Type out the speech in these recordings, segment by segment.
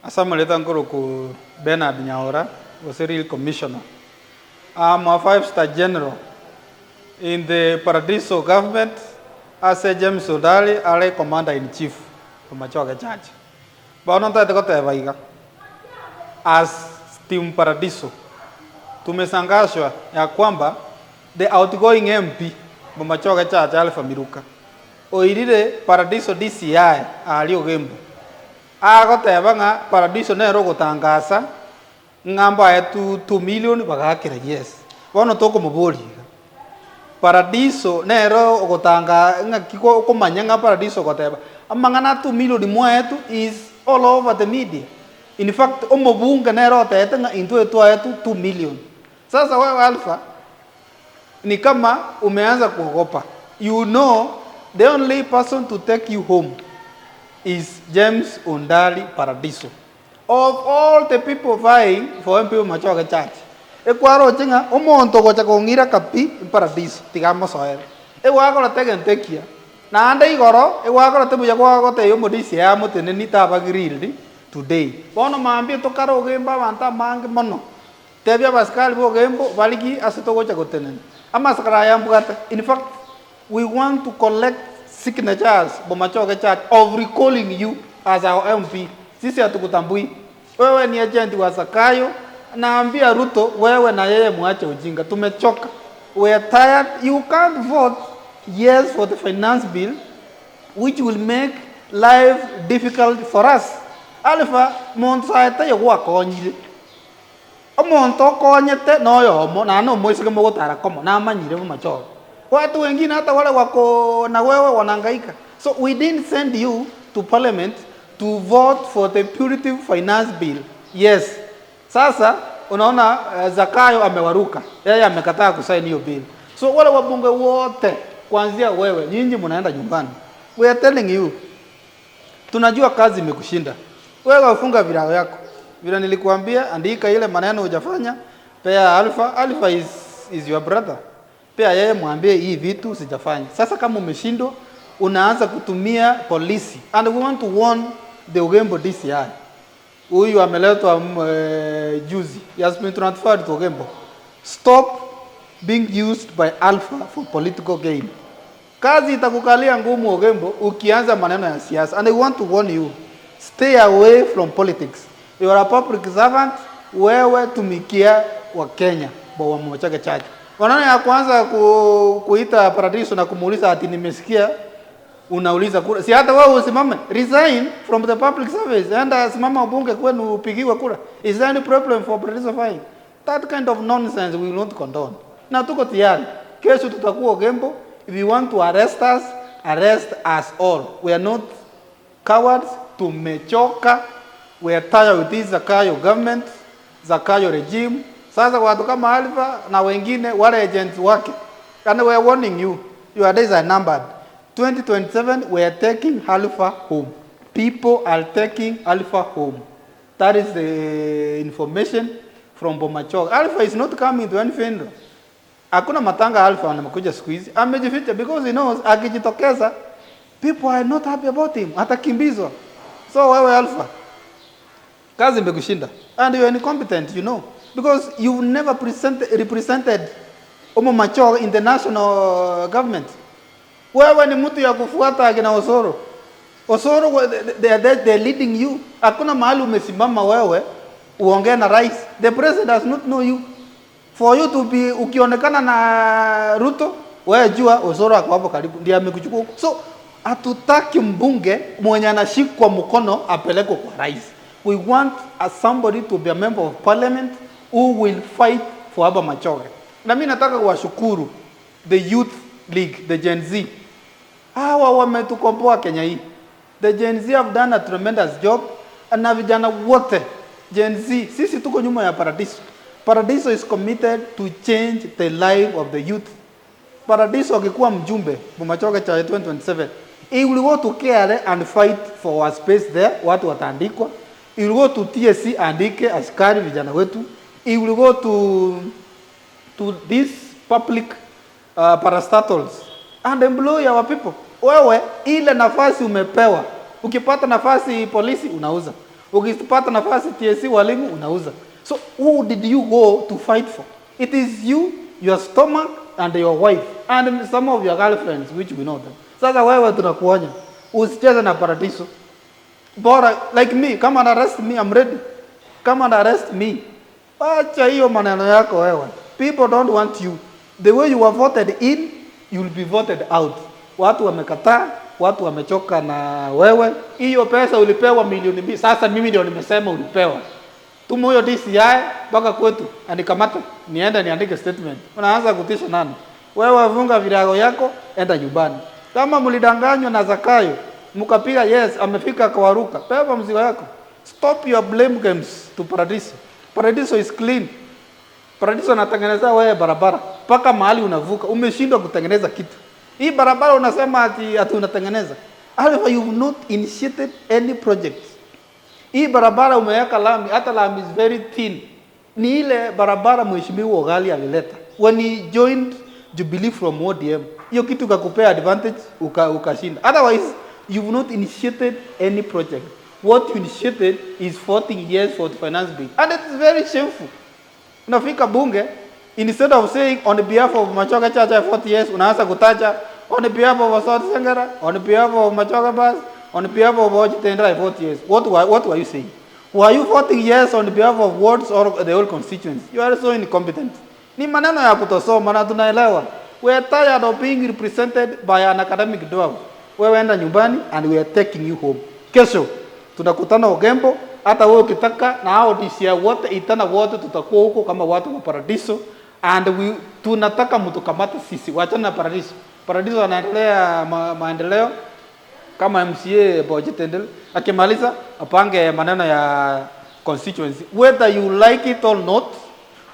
Ase amarieta nkorokwa Bernard Nyaora, gose Real Commissioner. I'm a five star general in the Paradiso government ase James Odari are commander in chief Bomachoge Church. Bono ntagete goteba iga, as team Paradiso tumesangashwa ya kwamba the outgoing MP Bomachoge Church Alpha Miruka oirire Paradiso DCI aaria Ogembo agoteba ng'a Paradiso nere ogotangasa ng'a mbae 2 million bagaakera yes. Bono tokomoboria iga, Paradiso nere ogotanga ng'aki okomanya ng'a Paradiso ogoteba amang'ana a 2 million mwaetwe is all over the media. In fact, omobunge nere otebete ng'a intwe twaetwe 2 million. Sasa wewe Alpha ni kama umeanza kuogopa. You know the only person to take you home is James Undari Paradiso. Of all the people vying for MP Bomachoge Church, ekwaroche ng'a omonto ogocha kong'ira kapi Paradiso tiga amosoere. Egwakorete egento ekiya. Naende igoro egwakorete buya gwagotebia omodisi amoteneni taba grilled today. Bono mambia tokare ogemba abanto amange mono. Tebia abasikari ba Ogembo barigi ase togocha gotenena. Amasakara aya mbwate. In fact, we want to collect signatures Bomachoge Church of recalling you as our MP. Sisi hatukutambui. Wewe ni agent wa Zakayo. Naambia Ruto, wewe na yeye muache ujinga. Tumechoka. We are tired. You can't vote yes for the finance bill which will make life difficult for us. Alpha, monto saete yogwakonyire. Omonto okonyete noyomo naende omoiseke mogotara komo namanyire Bomachoge. Watu wengine hata wale wako na wewe wanahangaika. So we didn't send you to parliament to vote for the punitive finance bill. Yes. Sasa unaona Zakayo amewaruka. Yeye amekataa kusaini hiyo bill. So wale wabunge wote kuanzia wewe, nyinyi mnaenda nyumbani. We are telling you, tunajua kazi imekushinda. Wewe ufunga virago yako. Vile nilikuambia, andika ile maneno hujafanya, pea Alpha. Alpha is your brother. Pea yeye, mwambie hii vitu sijafanya. Sasa kama umeshindwa, unaanza kutumia polisi. And we want to warn the Ogembo DCI. Huyu ameletwa juzi. He has been transferred to Ogembo. Stop being used by Alpha for political gain. Kazi itakukalia ngumu Ogembo ukianza maneno ya siasa. And I want to warn you, stay away from politics. You are a public servant, wewe tumikia Wakenya wa Church. Maneno ya kwanza kuita Paradiso na kumuuliza ati nimesikia unauliza kura. Si hata wewe usimame, resign from the public service. Enda simama ubunge kwenu upigiwe kura. Is there any problem for Paradiso vying? That kind of nonsense we will not condone. Na tuko tayari. Kesho tutakuwa Ogembo. If you want to arrest us, arrest us all. We are not cowards. Tumechoka. We are tired with this Zakayo government, Zakayo regime. Sasa watu kama Alpha na wengine wale agents wake. And we are warning you, your days are numbered. 2027 we are taking Alpha home. People are taking Alpha home. That is the information from Bomachoge. Alpha is not coming to any funeral. Hakuna matanga Alpha anakuja siku hizi. Amejificha because he knows akijitokeza people are not happy about him. Atakimbizwa. So wewe Alpha, kazi imekushinda and you are incompetent because you've never represented Bomachoge in the national government. Wewe ni mtu ya kufuata akina Osoro. Osoro they leading you. Hakuna mahali umesimama wewe uongee na rais. The president does not know you. For you to be ukionekana na Ruto, wewe jua Osoro ako hapo karibu ndiye amekuchukua huko. So hatutaki mbunge mwenye anashikwa mkono apelekwe kwa rais. We want a somebody to be a member of parliament who will fight for Aba Machoge. Na mimi nataka kuwashukuru the youth league, the Gen Z. Hawa wametukomboa Kenya hii. The Gen Z have done a tremendous job na vijana wote Gen Z, sisi tuko nyuma ya Paradiso. Paradiso is committed to change the life of the youth. Paradiso akikuwa mjumbe Bomachoge cha 2027, he will go to KRA and fight for our space there, watu wataandikwa. He will go to TSC andike askari vijana wetu. He will go to these public parastatals and employ our people. Wewe ile nafasi umepewa, ukipata nafasi polisi unauza, Ukipata nafasi TSC walimu, unauza. So who did you go to fight for? It is you, your stomach and your wife and some of your girlfriends, which we know them. Sasa wewe tunakuonya, usicheze na Paradiso. Bora like me, come and arrest me, I'm ready. Come and arrest me. Acha hiyo maneno yako wewe. People don't want you. The way you were voted in, you will be voted out. Watu wamekataa, watu wamechoka na wewe. Hiyo pesa ulipewa milioni 2, sasa mimi ndio nimesema ulipewa. Tuma huyo DCI mpaka kwetu anikamate, niende niandike statement. Unaanza kutisha nani? Wewe funga virago yako, enda nyumbani. Kama mlidanganywa na Zakayo, mkapiga yes, amefika kawaruka, beba mzigo yako. Stop your blame games to Paradiso. Paradiso is clean. Paradiso anatengeneza wewe barabara mpaka mahali unavuka, umeshindwa kutengeneza kitu. Hii barabara unasema ati unatengeneza. However, you've not initiated any project. Hii barabara umeweka lami, hata lami is very thin. Ni ile barabara Mheshimiwa Ogali alileta when he joined Jubilee from ODM. Hiyo kitu ikakupea advantage, ukashinda. Otherwise, you've not initiated any project. What you initiated is 14 years for the finance bill. And it is very shameful. Unafika bunge, instead of saying on behalf of Machoka Chacha 40 years, unaanza kutaja on behalf of Osot Sengera, on behalf of Machoka Bas, on behalf of Ojitendra 40 years. What were you saying? Were you 40 years on behalf of wards or the whole constituency? You are so incompetent. Ni maneno ya kutosoma na tunaelewa. We are tired of being represented by an academic dwarf. Wewe enda nyumbani and we are taking you home. Kesho tunakutana Ogembo, hata wewe ukitaka na hao DCI wote itana wote, tutakuwa huko kama watu wa Paradiso and we tunataka mtukamate sisi, wachana na Paradiso. Paradiso anaendelea maendeleo kama MCA Boje akimaliza apange maneno ya constituency. Whether you like it or not,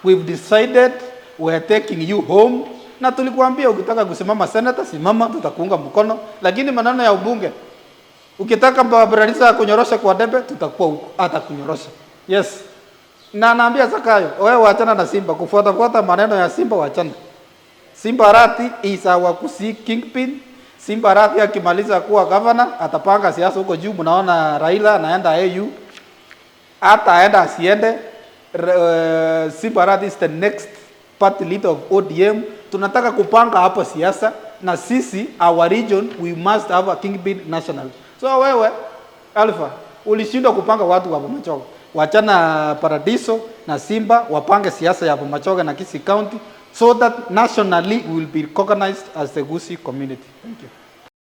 we've decided we are taking you home. Na tulikuambia ukitaka kusimama senator, simama, tutakuunga mkono, lakini maneno ya ubunge, ukitaka Paradiso kunyorosha kwa debe, tutakuwa huko hata kunyorosha. Yes. Na naambia Zakayo, wewe wachana na Simba, kufuata fuata maneno ya Simba wachana. Simba Arati is our Kisii kingpin. Simba Arati akimaliza kuwa governor atapanga siasa huko juu. Mnaona Raila anaenda AU, hata aenda asiende, Simba Arati is the next party leader of ODM. Tunataka kupanga hapo siasa, na sisi our region we must have a kingpin national. So wewe Alpha ulishindwa kupanga watu wa Bomachoge, wachana Paradiso na Simba wapange siasa ya Bomachoge na Kisii County so that nationally we will be recognized as the Gusii community. Thank you.